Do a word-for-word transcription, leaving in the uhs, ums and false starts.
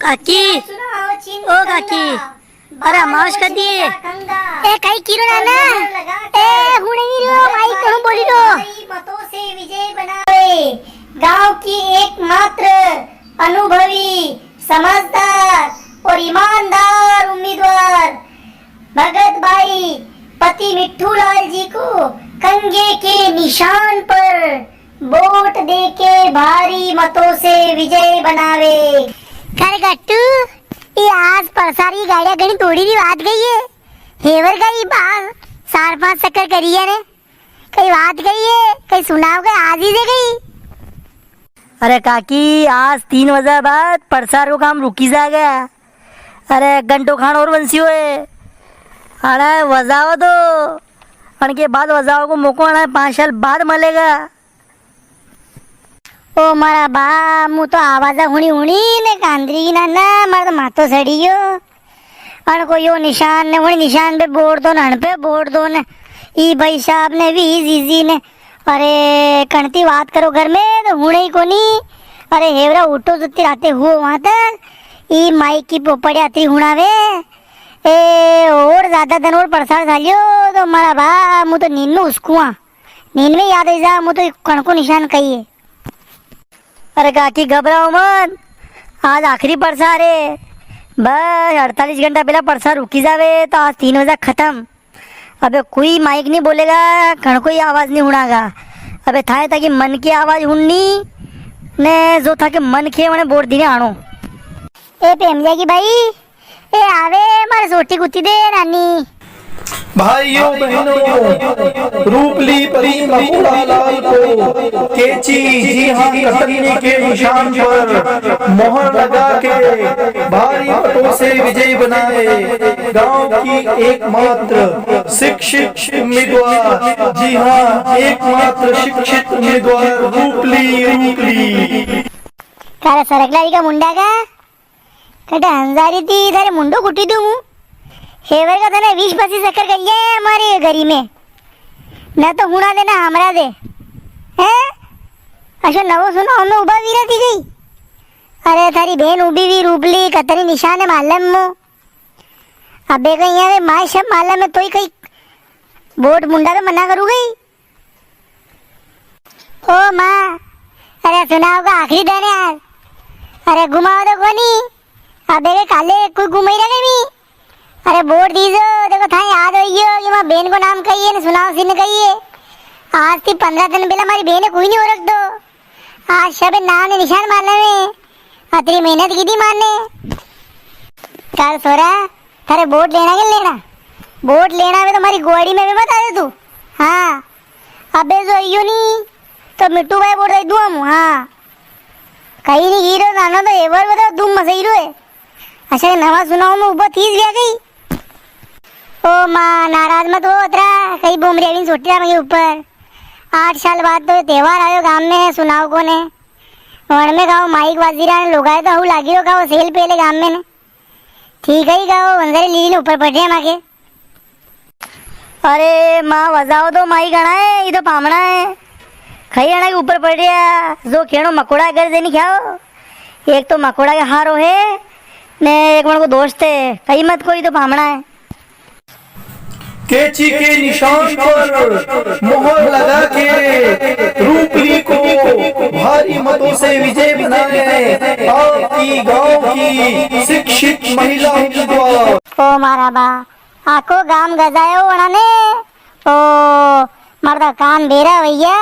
काकी, ओ काकी, अरे मावस कर दिए। ए, कई किरो ना ना? ए, हुणे नी रो, माई कहूँ बोली रो। भारी मतों से विजय बनावे, गांव की एकमात्र अनुभवी, समझदार और ईमानदार उम्मीदवार भगत बाई पति मिट्ठू लाल जी को कंगे के निशान पर वोट देके भारी मतों से विजय बनावे। कर गट्टू, ये आज परसार की गाड़िया घणी तोड़ी री बात गई है। हेवर गई बात, चार पांच चक्कर करी है ने। कई बात गई है, कई सुनाव गई, आज ही दे गई। अरे काकी, आज तीन बजे बाद परसार को काम रुकी जाएगा। अरे घंटो खान और बंसी हुए। अरे वजावा दो, अणके बाद वजावा को मौको अणा पांच साल बाद मलेगा। ओ मारा बा, मु तो आवाजा हुणी हुणी ने कांदरी ना ना, मारो तो माथो सड़ी गयो। अणको यो निशान ने, वणी निशान पे वोट दो ने, अण पे वोट दो ने, ई भाई साहब ने, वी जीजी ने। अरे, कणती बात करो घर में, तो हुणे ही कोनी। अरे, हेवरा उठो जत्ती राते हुओ वहां तक, ई माइक की पोपड़िया अतरी हुणावे। ए, और ज्यादा दन और परसार चाल्यो, तो मारा बा, मु तो नींद में उसकुआ। नींद में याद आई जा, मु तो कणको निशान कई है। अरे काकी, घबराओ मत, आज आखिरी परसार है। बस अड़तालीस घंटा पहला परसार रुकी जावे, तो आज तीन बजे खत्म। अबे कोई माइक नी बोलेगा, कण कोई आवाज नी हुणागा। अबे थाए थाकी मन की आवाज हुणनी ने, जो थाके मन खे वणे वोट दीने आणो। ए प्रेम जागी भाई, ए आवे, मारे सोटी कुत्ती दे नानी। भाइयों बहनों, रूपली परी मकोड़ा लाल को कैंची, जी हाँ, कतरनी के निशान पर मोहर लगा के भारी मतों से विजय बनाए गांव की एकमात्र शिक्षित उम्मीदवार, जी हाँ, एकमात्र शिक्षित उम्मीदवार रूपली, रूपली। कारे सरकलारी का मुंडा का कटे हंजारी थी थारे मुंडो कुटी दूं हूँ। हेवर का तने बीस पच्चीस चक्कर कर लिया है हमारे ये गरी में। ना तो हुणा दे ना हमरा दे। हैं? अशो नवो सुनो हमें उबा वीरा थी गई। अरे थारी बहन उबी वी रूपली कतरी निशान है मालम मो। अबे कहीं यार माय सब मालम है तोई कहीं वोट मुंडा पे मना करू गई। ओ माँ, अरे सुनाव का आखिरी दन है आज। अरे घुमाओ तो कोनी। अबे के काले कोई घुमाई रखे भी। अरे वोट दीजो, देखो थाई याद होइयो कि माँ बेन को नाम कही है, ने सुनाव सिंह कही है। आज थी पन्द्रह दन पहला मारी बेन कोई नी ओरख दो। आज सबे नाम ने निशान मालम है। अतरी मेहनत की थी माने। काल सोरा, थारे वोट लेणा के लेणा? वोट लेणा वे तो मारी गोड़ी में भी मत आ जा तू। हाँ, अबे जो आयो नी, तो मिट्टू भाई वोट दई दूँ हूँ, हाँ। कई नी गिरो नानो तो एवर बताओ, धूम मचाई रो है। अच्छा, नवा सुनाव में उबा थी गया कई? ओ माँ, नाराज मत हो अतरा, कई बोमरिया भी नी छोटी रहा मेरे ऊपर। आठ साल बाद तो ये त्योहार आयो गाम में, सुनाव को ने। वण में गाँव माइक बाजी रहा ने, लोगाए तो हऊ लागी रो गाँव सेल पहले गाम में ने। ठीक है, गाओ, वंजरे लीली ने ऊपर पड़ रहे माके। अरे माँ, वजाओ तो माई घणा है, ये तो पामणा है। खई अणा के ऊपर पड़ रहा, जो खेणो मकोड़ा घर से नी खाओ। एक तो मकोड़ा के हारो है, ने एक मन को दोस्त है, कई मत कोई तो पामणा है। कैंची के निशान पर मोहर लगा के रूपली को भारी मतों से विजय बनाए आपकी गांव की शिक्षित महिला उम्मीदवार। ओ मारा बा, आको गाम गजायो वणा ने। ओ मर्दा कान बेरा भैया,